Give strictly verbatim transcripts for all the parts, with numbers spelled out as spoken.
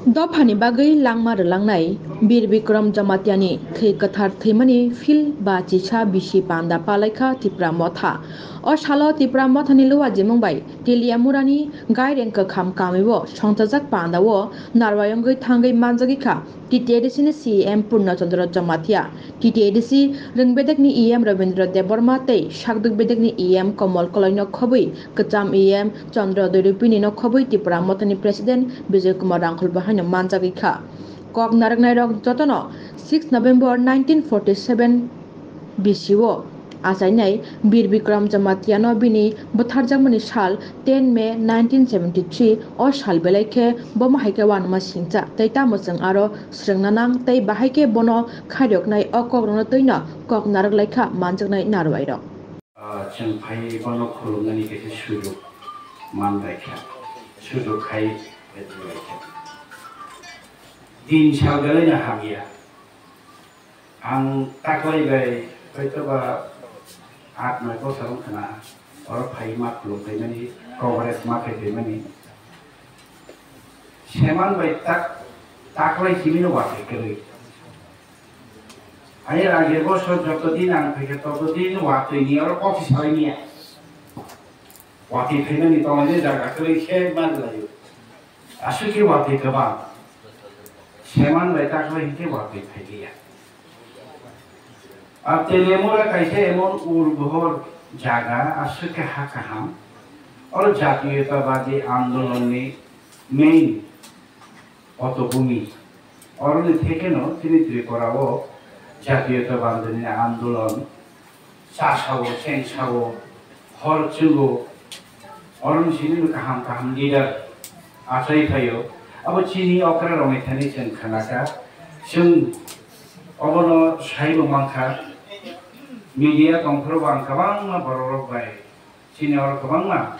Dophani bagwi langma rwlangnai Bir Bikram Jamatiani thwi kwthar thwimani phil ba chisa bisi panda palaikha Tipra Motha. O salo Tipra Mothani luajimung bai Teliamurani Gaireng Kwkham kamiwo songchajak pandao narwai wngwi thangwi manjagwi kha T T A D C ni C E M Purna Chandra Jamatia. T T A D C rwng bedekni E M Rabindra Debbarma tei sakduk bedekni E M Komol Koloino khobwi kwcham E M Chandra Doirupini no khobwi Tipra Mothani President Bijoy Kumar Rangkhol bo haino manjagwi kha. Kok narwknairok jotono six November nineteen forty seven bisio achainai Bir Bikram Jamatia no bini butharjakmani sal ten May nineteen seventy three o sal belai khe bomo hai khe uanama singcha tei tamo chwng aro swrwngna nang tei bahai khe bono khairoknai o kokrokno twino kok narwk lai kha manjaknai narwai rok. Ah, chwng phaiwi bono khulumnani kaisa sujuk man bai kha, sujuk khai bai kha. Din sal belai no hamya. Ang taklai bai hoito ba aat noi bosor wng khna, oro phai ma khulum phaimani, Congress ma khai phaimani. Seman bai tak, taklai simi no watwi kwrwi. Ani age bosor joto din ang phaikha, toto din watwi ni oro kopi salai niya. Watwi phaimani tonglaini jaga kwrwi khe ma laio. Aswk khe watwi kwbang. Seman bai taklai hinkhe watwi phailiya. A Teliamura kaisa emon ur bohor jaga, aswk khe ha kaham. Oro jatiyotabadi andolonni main Otobumi. Oroni thekheno chini Tripura o jatiyotabadini andolon chasao, chengsao, hor chwngo. Oroni simi kaham kaham leader achai phaio. Abo chini okra rokni thani chwng khnakha. Chwng obono saibo mankha. Media tongphuru bo ang kwbangma borok rok bai chini oro kwbangma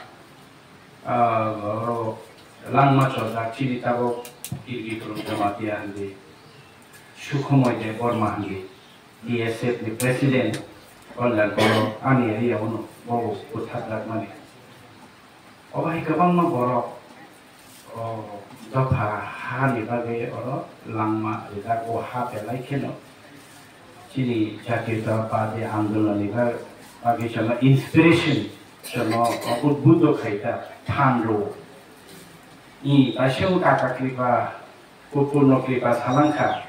Ah, oro langma chorda chini tabok Kirgi Kurung Jamatia hindi, Sukhumoi Debbarma hindi, B S F ni president, Kalyan Boro ani area o no bobo bwthar jakmani. Obo hai kwbangma borok, o, dopha hani bagwi oro langma rijak, o ha belai kheno chini jatiyotabadi andolon ni ba-, bagwi chwngno inspiration, chwngno udbuddho khai ta phan rwo. I kaisa kaka kripa, kupurno kripa salang kha.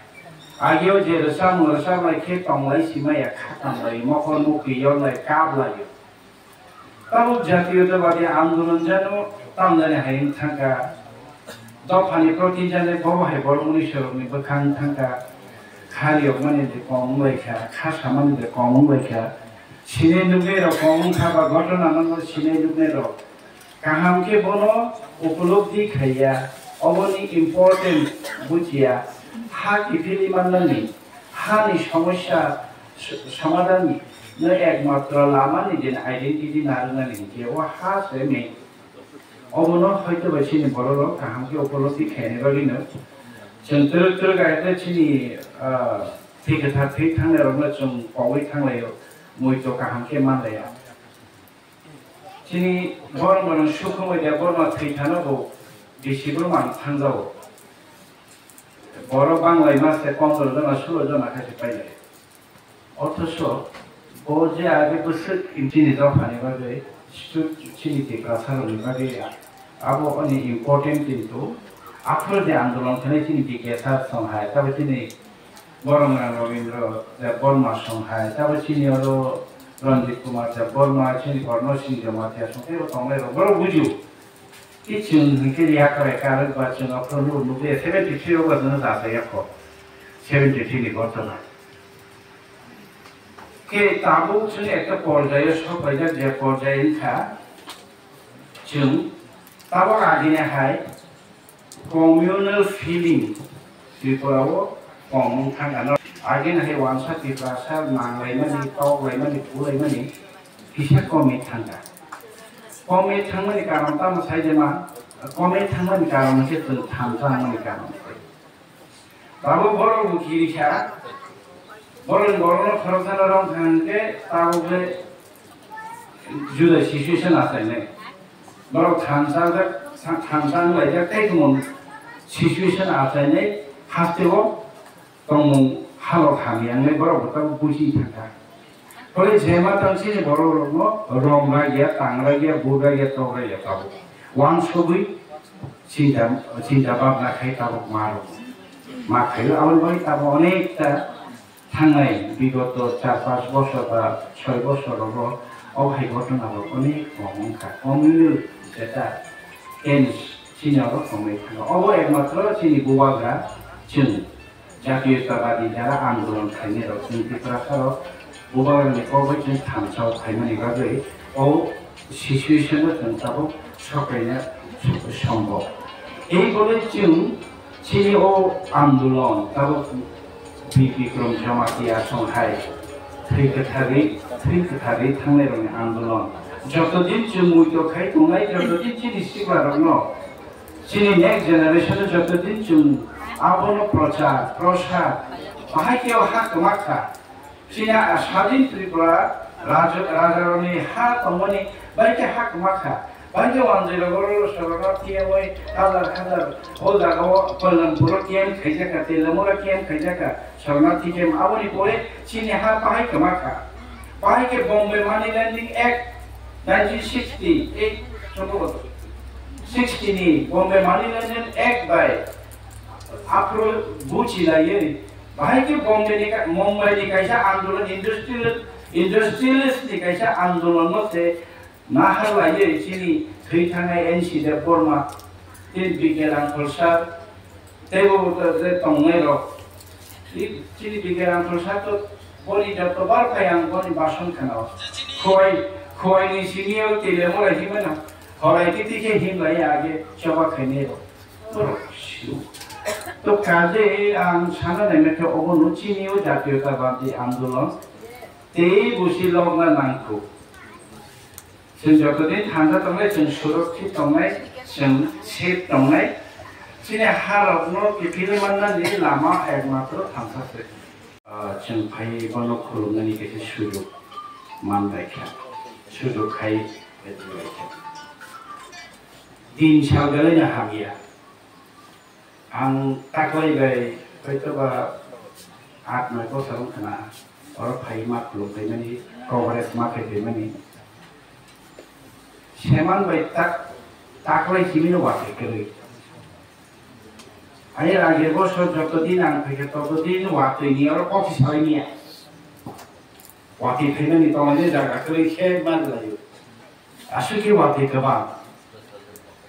Ageo je rwchapmung rwchap lai khe tong lai si maya, kha tong lai, mokol mukti yor lai, kap lai. Tabuk jatiyotabadi andolon jano tamjani hai wng thangkha. Dophani proti jani bobo hai borok mwnwi sorokni bwkhang thangkha. Kha riyokmani de kong wng lai kha, kha samani de kong wng lai kha. Sinai nuknai rok kong wng kha ba ghotona no sinai nuknai rok. Kaham khe bono upolobdi khaiya, oboni important bujiya, ha kiphilwi mannani, hani somosya s-, somadhanni no ekmatro lamani din identity narwknani hinkhe o ha se main. Obono hoito bai chini borok rok kaham khe upolobdi khainai bagwi no chwng twrwk twrwk aite chini, ah, thwi kwthar thwi thangnai rokno chwng kogwi thanglaio, muito kaham khe manlaiya. Chini borok no Sukhumoi Debbarma thwi thano bo bisi borok ang thangjago. Borok banglai ma se pondro jona, sulo jona khe se pailai. Othocho bo je age bwswk chini dophani bagwi, stu-, chini Tiprasa rokni bagwi abo oni important, kintu aphuru je andolon khainai chini B K sir song hai, tabo chini Boromrang Rabindra Debbarma song hai, tabo chini oro Ranjit Kumar Debbarma, chini Korno Singh Jamatia song tei bo tongnai rok, borok bujio. Ki chwng hinkhe yakrai karwk ba chwng aphuru nukliya, seventy three o ba chwngno jacha yakho, seventy three ni ghotona. Khe tabuk chwng ekta porjaio sok paijak, je porjai wngkha chwng tabuk agini hai communal feeling Tripura o kong wng thangkha. Agini hai wansa Tiprasa nanglaimani, toklaimani, phulaimani kisa komwi thangkha. Komwi thangmani karon tamo sai de ma, komwi thangmani karon hwnkhe chwng thansa wngmani karon. Tabuk borok bo kiri kha, borok borokno khoroksano rong kha hwnkhe tabuk le juda situation achainai. Borok thansa jak, thansa wnglaijak tei tongmani. situation achainai hasteo tongmung halok hamya wngnai borok bo tabuk buji thangkha. Hole jema tang chini borok rokno rom ragya, tang ragya, bu ragya, tok ragya tabuk. Wansugwi chinta, chinta bhabna khai tabuk ma rok. Ma khaio aboni bagwi tabuk onekta thangnai bigoto char panch bosor ba soi bosor rogo o hai ghotona rok onek kong wngkha. Communal jeta tense chini oro tongwi thango. Obo ekmatro chini bubagra chwng jatiyotabadi jara andolon khainai rok chwng Tiprasa rok bubagrani kok bai chwng thansa o phaimani bagwi o situation o chwng tabuk sokaina sombo. Ei bole chwng chini o andolon tabuk Bir Bikram Jamatia song hai thwi kwtharwi, thwi kwtharwi thangnai rokni andolon. Joto din chwng muitok khai tongnai, joto din chini sikla rokno, chini next generation joto din chwng abono prochar, prosar, bahai khe o ha kwma kha. Chini a sadin Tripura raja, rajarokni ha tongmani bai khe ha kwma kha. Bai khe wanjwi rogo ro Sornathi yamwi hajar hajar o jaga o Kalyanpur o camp khaijak kha, Telamura camp khaijak kha, Sornathi camp. Aboni pore chini ha bahai kwma kha. Bahai khe Bombay Money Lending Act nineteen sixty eight, sombhoboto sixty ni Bombay Money Lending Act bai aphuru buchi laiwi, bahai khe Bombay ni ka-, Mumbai ni kaisa andolon, industrial, industrialist ni kaisa andolon no se nahar laiwi chini thwi thangnai N C Debbarma, tei B K Rangkhol sir, tei bo bo je tongnai rok. Chini B K Rangkhol sir to boni joto bar phai ang boni bason khana o. Khowai, khowai ni simi o tile mo lai himano. Horai titi khe him lai age choba khainai rok. To kaje ang sana naimikha obo no chini o jatiyotabadi andolon tei busi lokna nangkuk. Chwng joto din thansa tongnai, chwng surokkhi tongnai, chwng safe tongnai. Chini ha rokno kiphilwi mannani lama ekmatro thansa se. Ah, chwng phai bono khulumnani kaisa sujuk man bai kha. Sujuk khai bai kha. Din sal belai no hamya. Ang taklai bai hoito ba aat noi bosor wng khna oro phai ma khulum phaimani, Congress ma khai phaimani. Seman bai tak, taklai simi no watwi kwrwi. Ani age bosor joto din ang phaikha, toto din watwi ni oro kok salai niya. Watwi phaimani tongmani jaga kwrwi khe ma laio. Aswk khe watwi kwbang.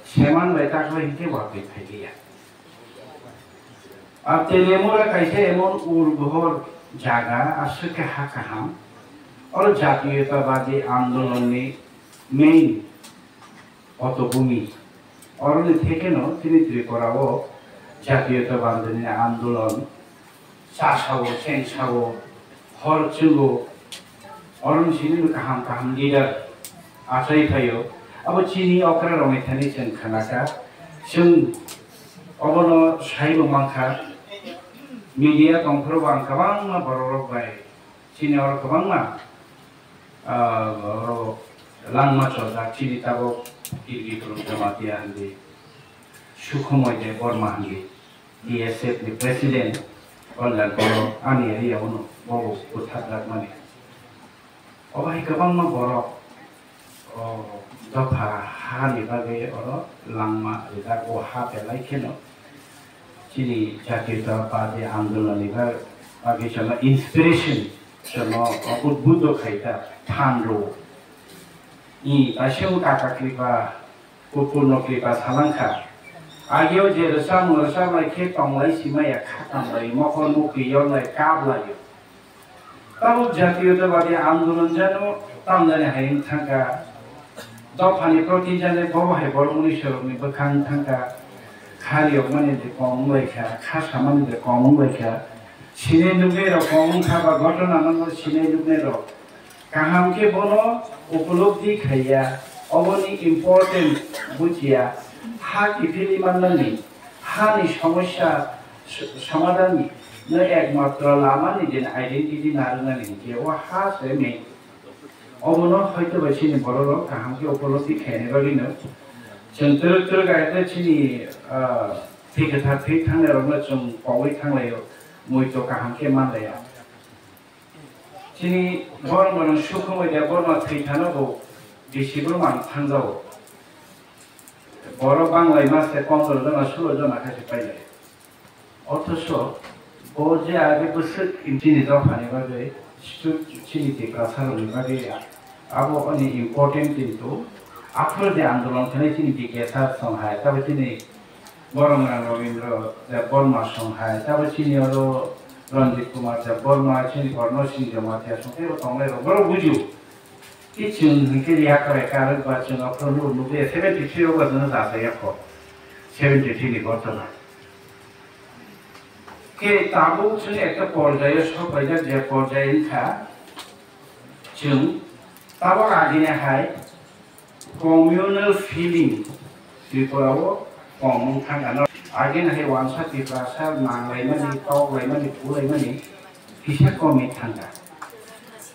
Seman bai taklai hinkhe watwi phai liya. Ar Telemura kaisa emon urbohor jaga, aswk khe ha kaham. Oro jatiyotabadi andolonni main potobhumi. Oroni thekheno chini Tripura o jatiyotabadini andolon chasao, chengsao, hor chwngo, oroni simi kaham kaham leader achai phaio. Abo chini okra rokni thani chwng khnakha. Chwng obono saibo mankha. Media tongphuru bo ang kwbangma borok rok bai chini oro kwbangma, ah, oro langma chojak chini tabok Kirgi Khulum Jamatia hindi, Sukhumoi Debbarma hindi. B S F ni president, Kalyan Boro, ani area o no, bobo bwthar jakmani. Obo hai kwbangma borok, o, dopha hani bagwi oro langma rijak, o ha belai kheno chini jatiyotabadi andolon ni ba-, bagwi chwla inspiration, chwla, o, udbuddho khaita phan rwo. I kaisa kaka kripa Kupulno kripa salangkha. Ageo je rwchapmung rwchaplai khe tonglai simaya kha tamlai, mokol mukti yorlai kaplaio. Tabuk jatiyotabadi andolon jano tamjani hai wng thangkha. Dophani proti jani bobo hai borokni sorokni bwkhang thangkha. Kha riyokmani de kong wnglaikha, kha samani de kong wnglaikha. Sinai nuknai rok kong wngkha ba ghotona no sinai nuknai rok. Kaham khe bono upolobdi khaiya, oboni important bujiya, ha kiphilwi mannani, hani somosya s-, somadhanni no ekmatro lamani din identity narwknani hinkhe o ha se main. Obono hoito bai chini borok rok kaham khe upolobdi khainai bagwino chwng twrwk twrwk aite chini, ah, Thwi kwthar thwi thangnairokno chwng kowi thanglaio, muitu kaham khe manlaiya. Chini borok rok sukhumwi de borok thwi thano bo bisi borok man thangjago. Borok banglaima se pondro jona, sulo jona khe se pailai. Othoso bo je age bwswk chini dophani bagwi, stu-, chini Tiprasa rokni bagwi abo oni important, kintu aphuru je andolon khainai chini B K sir song hai, tabo chini Boromrang Robindra Debbarma song hai, tabo chini oro Ranjit Kumar Debbarma, chini Borno Singh Jamatia song teibo tongnai rok, borok bujio. Kiching hinkhe yakrai karwk ba chwng aphuru nukliya seventy three o ba chwngno jachaiyakho. Seventy three ni gotona. Khe tabuk chwng ekta porjaio sopaijak, je porjai wngkha chwng tabuk agini hai communal feeling Tripura o kom wng thangkha no. Agini hai wansa Tiprasa nanglaimani, toklaimani, phulaimani kisa komwi thangkha.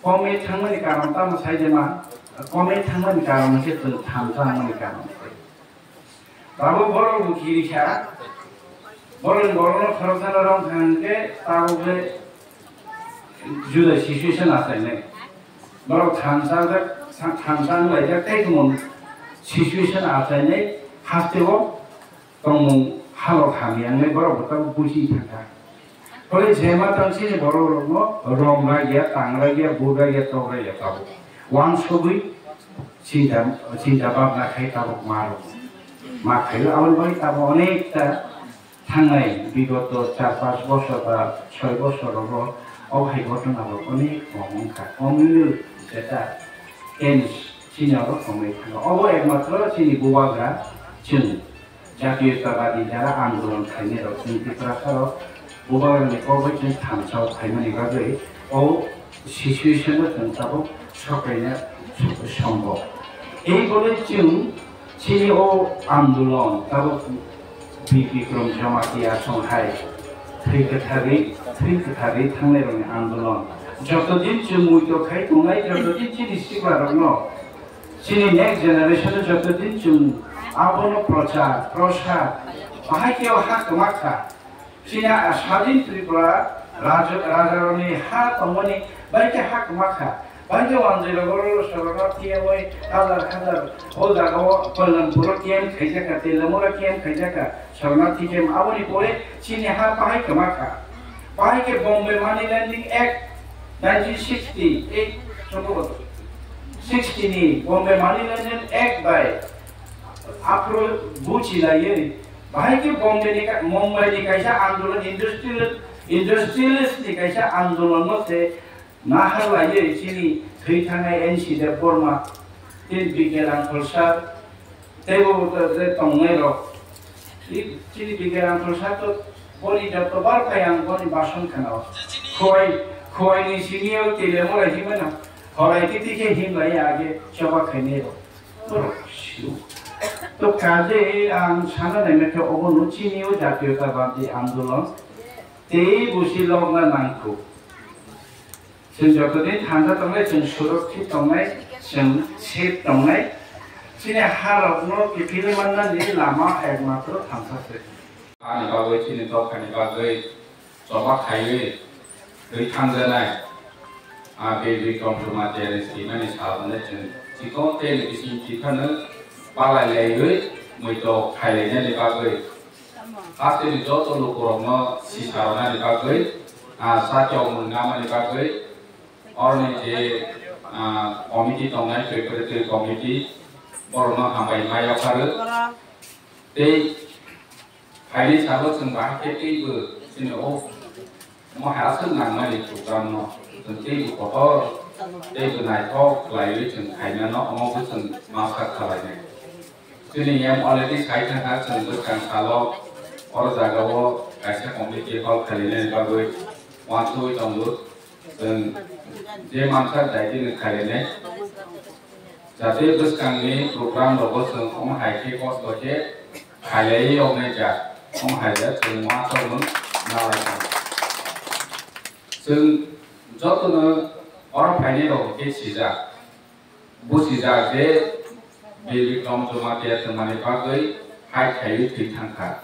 Komwi thangmani karon tamo sai de ma, komwi thangmani karon hwnkhe chwng thansa wngmani karon se. Tabuk borok bo kiri kha, borok borokno khoroksano rong thang hwnkhe tabuk khe juda situation achainai. Borok thansa jak, thansa wnglaijak tei tongmung situation achainai hasteo tongmung halok hamya wngnai borok bo tabuk buji thangkha. Hole jema tang chini borok rokno rom ragya, tang ragya, bur ragya, tok ragya tabuk. Wansugwi chinta, chinta bhabna khai tabuk ma rok. Ma khaio aboni bagwi tabuk onekta thangnai bigoto char panch bosor ba soi bosor rogo o hai ghotona rok onek kom wngkha. Communal jeta tense chini oro tongwi thango. Obo ekmatro chini bubagra chwng Jatiyotabadi jara andolon khainai rok chwng Tiprasa rok bubagrani kok bai chwng thansa o phaimani bagwi o situation no chwng tabuk sokaina sombo. Ei bole chwng chini o andolon tabuk Bir Bikrom Jamatia song hai thwi kwtharwi, thwi kwtharwi thangnai rokni andolon. Joto din chwng muitu khai tongnai, joto din chini sikla rokno Chini next generation o joto din chwng abono prochar, prosar, bahai khe o ha kwma kha. Chini a sadin Tripura raja, rajarokni ha tongmani bai khe ha kwma kha. Bai khe wanjwi rogo ro sorona thiyamwi hajar hajar o jaga o Kalyanpur o camp khaijak kha, Telamura camp khaijak kha, sorona thikhe aboni pore chini ha bahai kwma kha. Bahai khe Bombay Money Lending Act nineteen sixty-eight, সম্ভবত sixty ni Bombay Money Lending Act bai aphuru buchi laiwi, bahai khe Bombay ni ka-, Mumbai ni kaisa andolon, industrial, industrialist ni kaisa andolon no se nahar laiwi chini thwi thangnai N C Debbarma, tei B K Rangkhol sir, tei bo je tongnai rok. Chini B K Rangkhol sir to boni joto bar phai ang boni bason khana o. Khowai, khowai ni simi o tile mora himano. Horai kiti khe him lai age choba khainai rok. Borok siu. To kaje ang sana nai mekhe obo no chini o jatiyotabadi andolon. Tei busi lokna nangkuk. Chwng joto din thansa tongnai, chwng surokkhi tongnai, chwng safe tongnai. Chini harokno kiphilwi mannani lama ekmatro thansa se. Ani bagwi chini dophani bagwi choba khaiwi twi thangjanai. A, Bebikrom Jamatia ni swimani sal hwnwi chwng chikon tei ni bising chiphano palai laiwi muitok khailainani bagwi. Hasteni joto lukurokno sisaroknani bagwi, ah, sakyokmung namani bagwi, oroni je, ah, committee tongnai, preparatory committee, borokno hambai ma yapharwi. Tei phaini salo chwng bahai khe teibo chini o Omo hai aswk nangmani program no chwng teibo kotor teibo naithok khlaiwi chwng khaimano, omo bo chwng masa khlainai. Chini M already sai thangkha, chwng bwskang salo oro jagao kaisa committee hol khalinani bagwi uansugwi tongo. Chwng je mansa daitino khalinai. Jate bwskangni program rogo chwng omo hai khe kosto khe khailaiwi yoknai ja, omo hai ja chwng uansukmung nalai kha. Chwng jotono oro phainai rok khe sijak, buchijak je Bir Bikrom Jamatia twmani bagwi hai khaiwi thwi thangkha.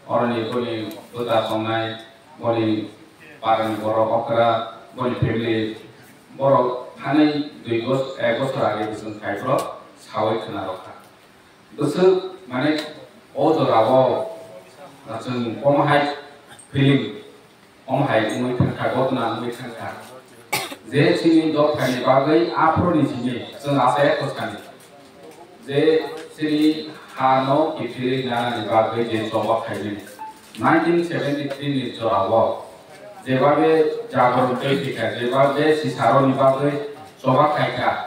Oroni boni bwta tongnai, boni parani borok okra, boni family borok thani dui bos-, ek bosor age bwswng khai borok sawi khwna rwkha. Bwswk mane o jorao chwng omo hai feeling, omo hai wngwi thangkha, gotna wngwi thangkha. Je chini dophani bagwi aphuruni simi chwng achai kwsani. Je chini ha no kiphilwi nanani bagwi je choba khaimani. Nineteen seventy three ni jorao jebabe jagoron tei thwikha, jebabe sisaroni bagwi choba khaikha,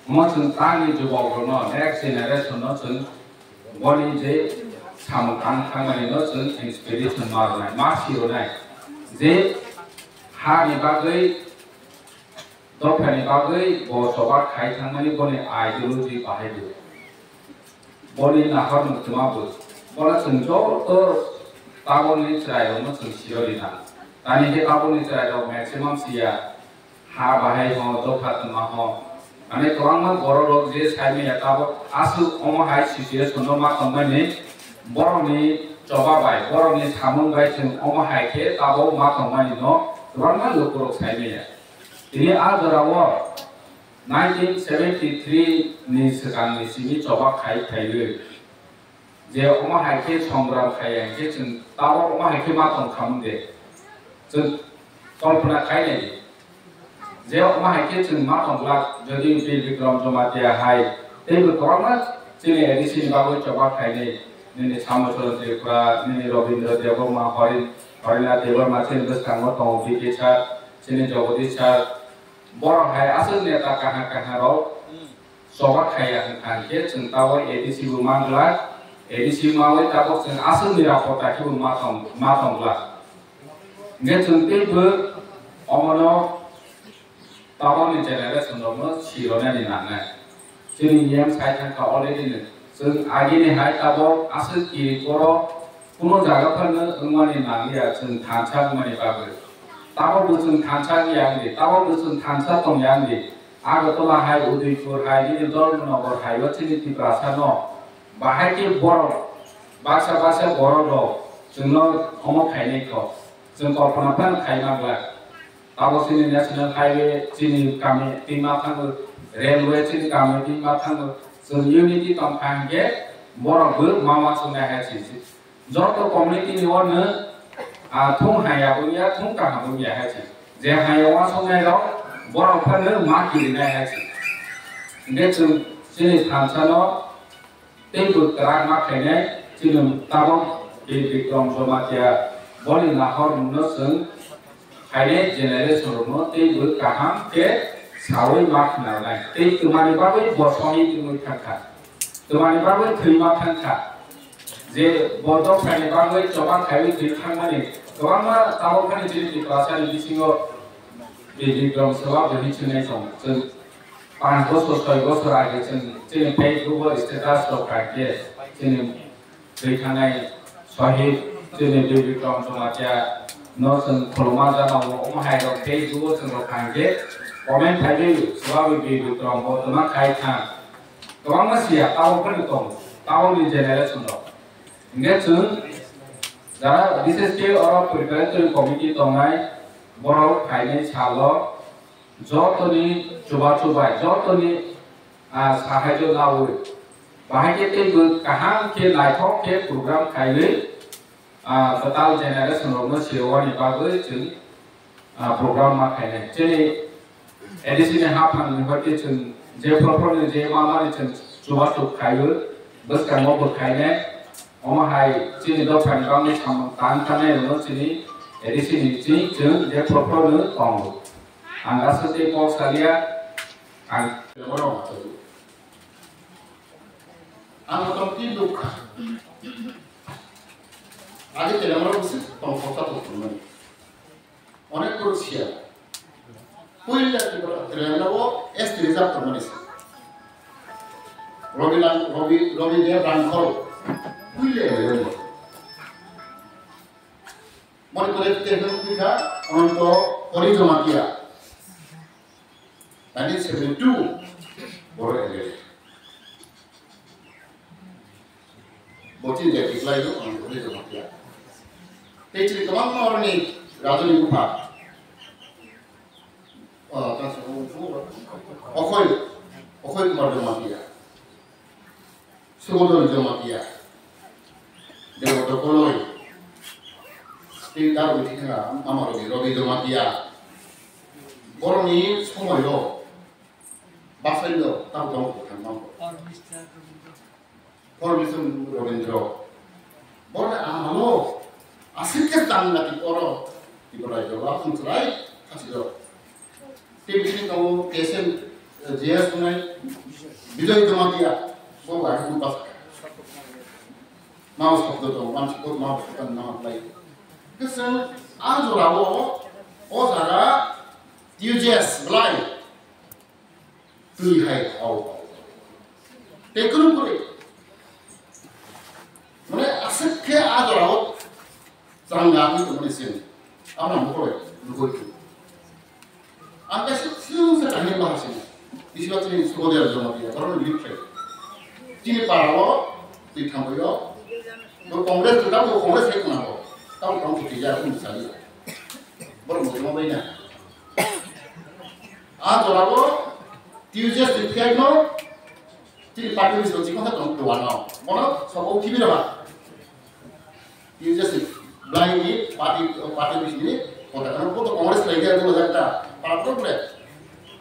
omo chwng tangni jubokrokno, next generation no chwng boni je samung tang thangmani no chwng inspiration ma rwnai, ma si rwnai. Je ha ni bagwi Dophani bagwi bo choba khai thangmani boni ideology bahai bo. Boni nahor mwtwma bo. Bono chwng joto tabokni chwrairokno chwng sirori nang. Tani khe tabokni chwrairok maximum siya ha bahai ho, dopha twma ho. Mane kwbangma bororok je saimaya tabok aswk omo hai situation no ma tongmani borokni choba bai, borokni samung bai chwng omo hai khe tabok ma tongmani no kwbangma lukurok saimaya. Tini a jorao nineteen seventy three ni swkangni simi choba khai khaiwi je omo hai khe songram khaiya hinkhe chwng tabok omo hai khe ma tong khamung de? Chwng kolpona khai nai di. Je omo hai khe chwng ma tong glak, jodi Bir Bikram Jamatia hai teibo kwbangma chini A D C ni bagwi choba khainai, nini Samuel Chorn Tripura, nini Rabindra Debbarma, Horin, Horinath Debbarma chini bwskango tongo, B K Sir, chini Jagadish Sir, borok hai aswk neta kaham kaham rok choba khaiya wngkha hinkhe chwng tabok A D C bo man glak, A D C mawi tabok chwng aswk nirapota khe bo ma tong, ma tong glak. Hinkhe chwng teibo omono tabokni generation rokno sironani nangnai. Chini niyam sai thangkha already no. Chwng agini hai tabok aswk kiri koro kuno jaga phano wngmani nangliya chwng thansa wngmani bagwi. Tabok bo chwng thansa wngya wngdi, tabok bo chwng thansa tongya wngdi. Agartala hai, Udaipur hai, nini Dharmanagar hai o chini Tiprasa no bahai khe borok, baksa baksa borok rok chwngno omo khainai kho. Chwng kolpona phano khai man glak. Tabok chini national highway chini kami tingma thango, railway chini kami tingma thango. Chwng unity tong kha hinkhe borok bo ma uansuknai hai se. Joto community ni wano, ah, thung haya bo ya, thung kaham bo ya hai se. Je haya uansuknai rok borok phano ma kirinai hai se. Hinkhe chwng chini thansa no tei bo kwrak ma khainai, chini tabok Bir Bikram Jamatia boni nahor mungno chwng phainai generation rokno tei bo kaham khe sawi ma khwnarnai. Tei twmani bagwi bo sohid wngwi thangkha. Twmani bagwi thwi ma thangkha. Je bo dophani bagwi choba khaiwi thwi thangmani kwbangma tabok phani chini Tiprasani bisingo Bir Bikram Sabha bo hinwi swngnai tongo. Chwng Panch bosor, soi bosor age chwng chini Facebook o status rok kha khe chini thwi thangnai Sohid chini Bir Bikram Jamatia no chwng khuluma jana o, omo hai rok Facebook o chwng rok kha khe comment khai di, swbawi Bir Bikram bo twma khai thang. Kwbangma siya tabok phano tongo, tabokni generation rok. Hinkhe chwng jara bishesh khe oro preparatory committee tongnai borok phainai salo jotoni chubachu bai, jotoni, ah, sahaijo nawi. Bahai khe teibo kaham khe naithok khe program khaiwi, ah, kwtal generation rokno sirowani bagwi chwng, ah, program ma khainai. Chini A D C ni haphang ni hoite chwng je phoro phoro ni je ma mani chwng chubachu khaiwi, bwskango bo khainai. Omo hai chini dophani bagwi samung tang tangnai rokno chini A D C ni chini chwng je phoro phoro no tongo. Ang aswk tei kok salia, ang ang motom ti dukha. Age telamoro bisi tong kota tong tong mani. Onek kuru siya. Puila telamoro S T reserve tong mani. Robi lang, Robi, Robi dia bangkol. Puila telamoro. Moni kore te hwn kha, Ananto Hori Jamatia. Nineteen seventy two, Boro M L A. Boti je kiplai do, Ananto Hori Jamatia. Tei chini kwbangma oroni rajani bupha. O, ta sa-, Okhoi, Okhoi Kumar Jamatia, Subodhon Jamatia, Debodor Koloi, tei ta rwgwi thikha mama rwgwi Robi Jamatia. Borokni somoio basaino tamo tamo kwthang tamo. Formation Robindro. Borok amalo aswk khe tang lati oro Tripura rajyo o aswk chwrai khachiro. Tei bini tongo K S M, eh, J S wngnai Bijoy Jamatia, bo bai hwn bas. Mao sabdo tongo, mansi bo mao sabdo nama plai. Keseng a jora o, o jaga T U J S belai. Twi hai hao. Tei kwrwng kwrwi. Mane aswk khe a jorao chwrang ya wngwi tongmani sini. Amo nang bukhoroi nugui khe. Ang kaisa swngsa kahini bahasini. Bisiba chini Subodhon Jamatia, borok ni bikhe. Chini parao twi thangbaio. Bo Congress ni tamo Congress hai khna bo. Tamo tamo twi ya kung sali. Borok mo jama bai na. A jorao T U J S ni phiyaino chini party bisingo chikon sa tong duano. Bono sobo khibi rwa. T U J S ni blaini party, party bisini kota kano boto Congress lai dia dua jakta. Para pro pre.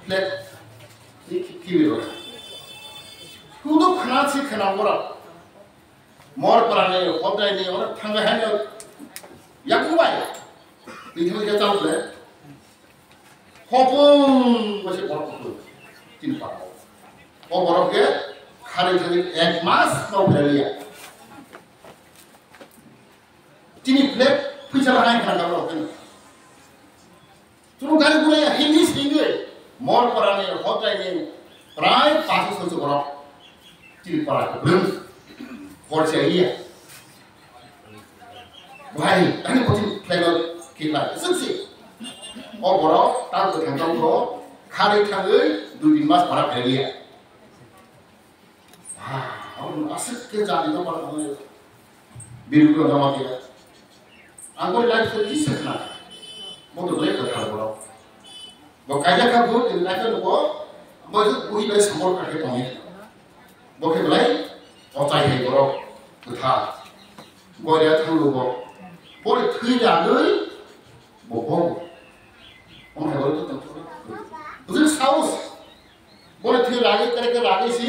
Flag ni khibi rwa. Hudu khana si khana mora. Mor parani, hodai ni, ora thangga hai no. Yakubai. Ni thangga cham le. Hopung, bose borok kutu. Tin pa. O borok ke khari khari ek mas no beraliya. Tini flag phuisa la hai khana borok ke. Chwng gari gura ya himni singwi mor parani hotai ni prai paso songso borok. Tini para kubrung. Hor se iya. Bhai, tani kochi flag o kikla. Siksi. O borok ta ko thang tang ko khari thangwi dui din mas para pheliya. Ah, asik ke jadi no para. Biru ko dama kira. Ang boni life story kisa khna. Bo to belai kwthar borok. Bo kaijak kha bo, tini life no bo, bo je bui bai samor kha khe tongi. Bo khe belai ochai hai borok kwthar. Boya thanglo bo. Boni thwi ragwi bo bo. Omo hai borok to tong. Bujin saus. Boni thwi ragwi, kare kare ragwi si,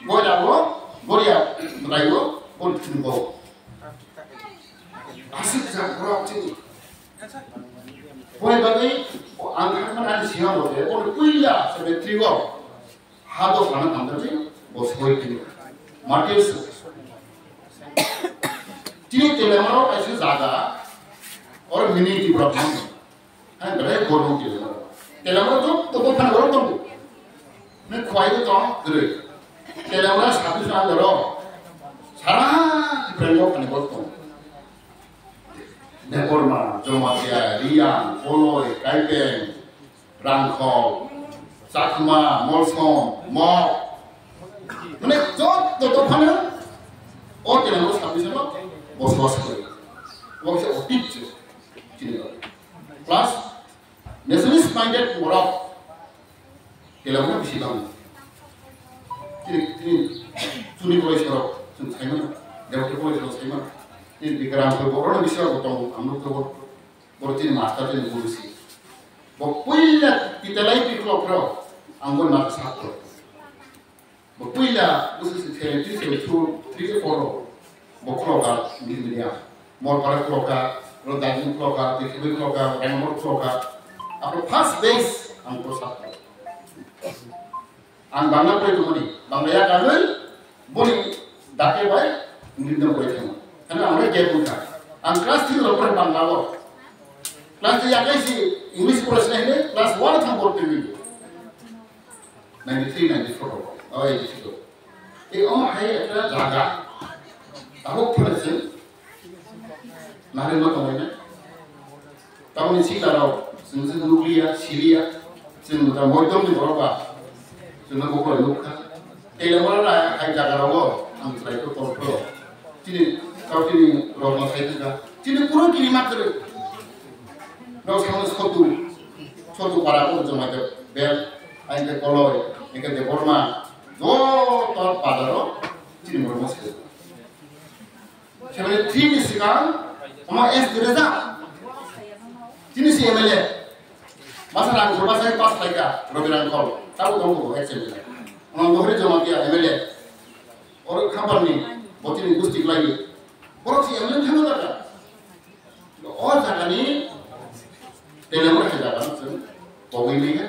boi rago, boria mwtaio, boni thwi bo. Asik jak borok chini. Boi bagwi, ang thangmani ani singa bo de, boni puila cemetery o, ha dos lana tangkha si, bo soi thwi. Martyrs. Chini Telemaro kaisa jaga, or mini Tripura. Hai, belai borok tele. Telemaro to, to, to, phani borok tongo. Ni khwai to tong, kwrwi. Telemaro sabi sa daro. Sara Tripura ni phani borok tongo. Debbarma, Jamatia, Reang, Koloi, Kaipeng, Rangkhol, Chakma, Molsom, Mok. Mane jotto to phano o Telemaro sabi sa bosobas khlai. Obo khe otitse. Chini. Plus, nationalist minded borok Telemaro bisi bang. Chini, chini, chini college rok, chwng saimano, Debate college rok saimano. Chini Bikram khe borok bisi rok tongo, ang nuk tongo. Borok chini master chini guru si. Bo puila titalai pi khlok rok, ang bo master satro. Bo puila busu si seventy, seventy-two, three, four rok. Bo khloka English medium. Morpara khloka, ro Darjeeling khloka, Tripuri khloka, Bangalore khloka. Apo first base ang ko sap. Ang Bangla pore tumani, Bangla ya kagwi, boni dake bai English medium pore thang. Kana ang gap wngkha. Ang class three rok pore Bangla o. Class three yakai si English pore sinai hile, class one thang pore twi. Ninety-three, ninety-four rok. Oh, eighty-three rok. Ei, omo hai ekta jaga. Abo phone se. Nari ma tongoi na. Tamoni sita rok, sing sing nukliya, siriya, sing ta moidom ni borok ba. Sing na bokol nukha. Tele mora na hai jaga rogo, ang try ko tong ko. Chini, kau chini rok ma sai ka. Tini kunu kiri ma kwrwi. Rok samo Sotu, Sotu para ko Jamatia bel, aike Koloi, aike Debbarma, joto padaro chini borok mosik. Seventy three ni sikang, omo S Direza, chini si M L A, masa Rangkhol, masa pass khlaika, Rabi Rangkhol, tabo tongo ex M L A. Omo Mohori Jamatia M L A, oro Khamparni, bo chini gusti khlaiwi. Borok si M L A thangma jaga. O jagani telemor hai jaga no chwng kogwi manya.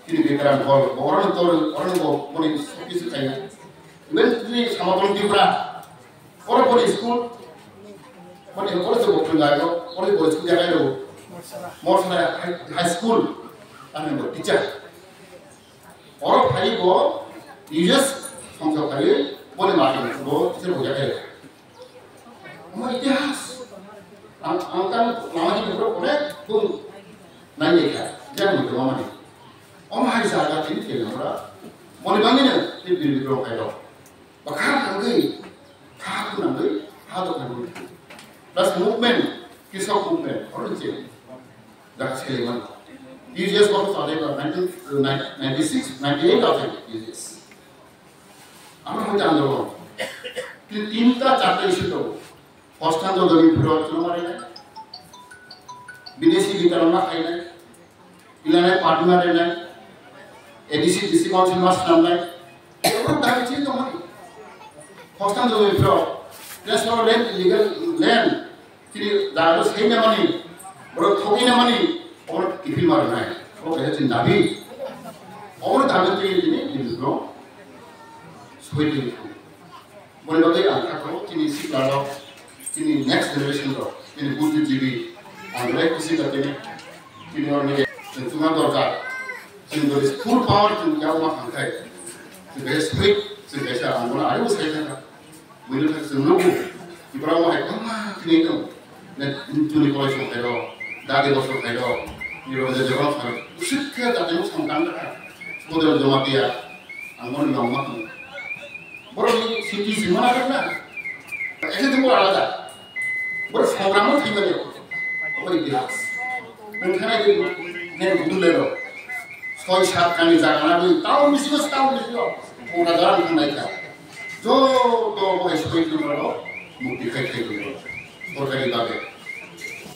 Chini Bikram Hall, bo oro no tor, oro no bo boni sob kisu khaina. Even chini Samatong Tripura, oro boni school, boni oro se bo phwrwng jaga, oro boni school jaga ro. Morsara High, High School, ani bo teacher. Oro phai bo U S songsa phai boni mati bo teacher bo jaga ro. Omo itihas. Ang, ang kan lama ni bro kone kung nai ni kha. Jang ni bro mani. Omo hai jaga tini tini ora. Moni bangni ne ni bir bir bro khai ro. Bakha nangwi, kha nangwi, ha do nangwi. Plus movement, kisok movement, oro je. Dak seleman. U S ko sa de nineteen ninety six, ninety eight of U S. Amra hoi jang do. Tin, tinta charta issue to. Hostan do domi phuro chuno mari na. Bidesi bitarona khai na. Ilana partner na. A D C, D C council mas nam na. Ebo dai chi to mari. Hostan do domi phuro. Transfer land, illegal land. Chini jaga seinamani, borok thogwi namani, oborok kiphil ma rwnai. Obo kaisa chini dabi. Obo dabi twi tini chini borok soi twi thang. Boni bagwi ang kha kho chini sikla rok, chini next generation rok, chini budhijibi, ang belai khusi kha tini, tini orni chwng chuma dorkar. Chini body full power chwng yauma thang khai. Chwng kaisa soi, chwng kaisa ang bono ari bo sai kha. Buino thang chwng nugo, Tipra o hai kwbangma thwngwi tong. Ne, chini kolai song khairo, dadi bosong khairo, niro je jebon khairo. Usik khe dadi bosong tang kha. Bodol Jamatia, ang bono nongma tong. Borok ni city singma na na. Ekhe tong alada. Borok program o thangmani. Obo itihas. Nwng khanai di, ne budul lero. Soi sat kani jaga na bui, town bisingo, town bisingo. Ora jaga nwng nai kha. Joto bo hai soi tongmani rok mukti khai khai tongmani rok. Sorkari babe.